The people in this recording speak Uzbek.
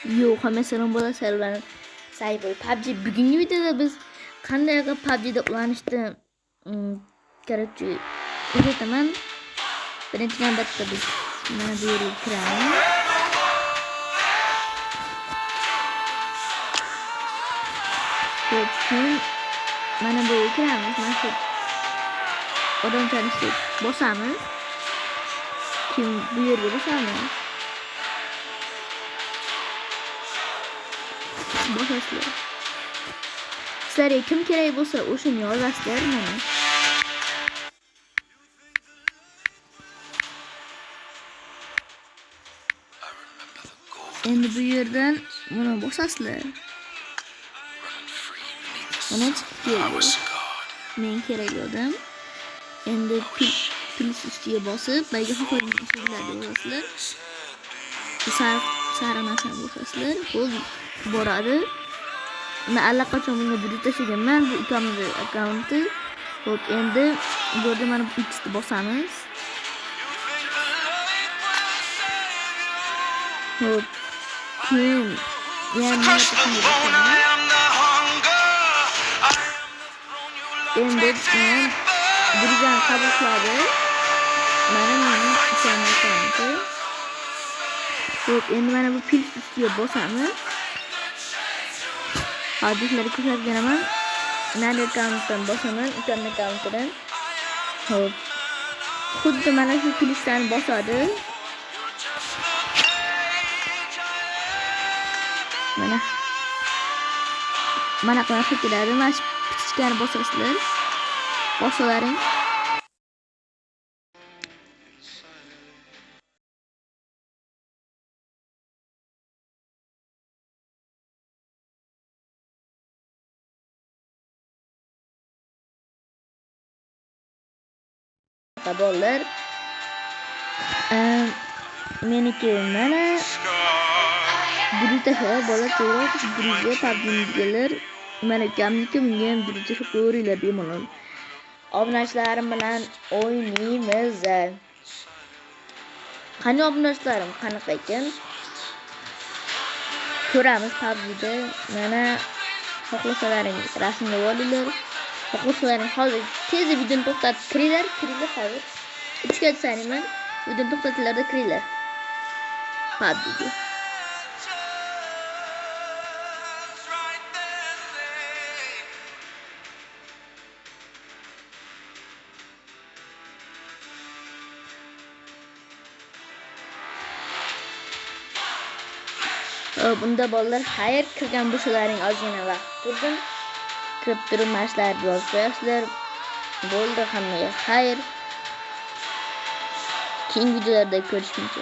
Yo, hamma salom bola sizlar Cyber PUBG. Bugungi videoda biz qanday qilib PUBG'da ulanishni короче o'rgataman. Birinchi navbatda biz mana bu yerga kiramiz. Xo'p, keyin mana bu yerga kiramiz. Mana shu odamchani ustiga bosamiz. Keyin bu yerga bosamiz. Bosasizlar. Sizlarga kim kerak bo'lsa, o'shani yozasizlar mana. Endi bu yerdan buni bosasizlar. Mana chiqib keldi. Men kerakli odam. Endi plus ustiga bosib, boyagi xohlagan so'zlarni yozasizlar. Sariq sariq narsani bosasizlar. Bo'ldi, boradi. Men allaqachon bunga bitta tashlaganman. Bu ukamni akkaunti. Xo'p, endi bu yerda mana bu X ni bosamiz. Xo'p, keyin yana Crush the mana bone, I am the hunger. I am the throne you love Endi me men deeper. Birjani qabul qiladi. Mana mening ukamni akkaunti. Xo'p, endi mana bu plus ustiga bosamiz. Hozir sizlarga ko'rsatib beraman. Mani akkauntdan bosaman, ukamni akkauntidan. Xo'p. Xuddi mana shu pluslarni bosadi. Mana. Mana qanaqa keladi. Mana shu птичка ni bosasizlar. Bosalaring. Bolalar. Meniki mana Bruta bola to'g'ri Bruga PUBG'nikilar. Mana ukamniki, bunga ham Bruta qo'yinglar bemalol. Obunachilarim bilan o'ynaymiz. Qani obunachilarim qanaqa ekan? Ko'ramiz PUBG'da. Mana xohlasalaring rasmga olinglar. Xohlasalaring hozir tez videoni to'xtatib kiringlar, kiringlar hozir. 3 ga sanayman. Videoni to'xtatinglarda kiringlar. PUBG'ga. Hop, unda bolalar xayr, kirgan bo'lsalaring ozgina vaqt turdim. Kirib turib mana yozib qo'yasizlar. Bo'ldi, hammaga xayr. Keyingi videolarda ko'rishguncha.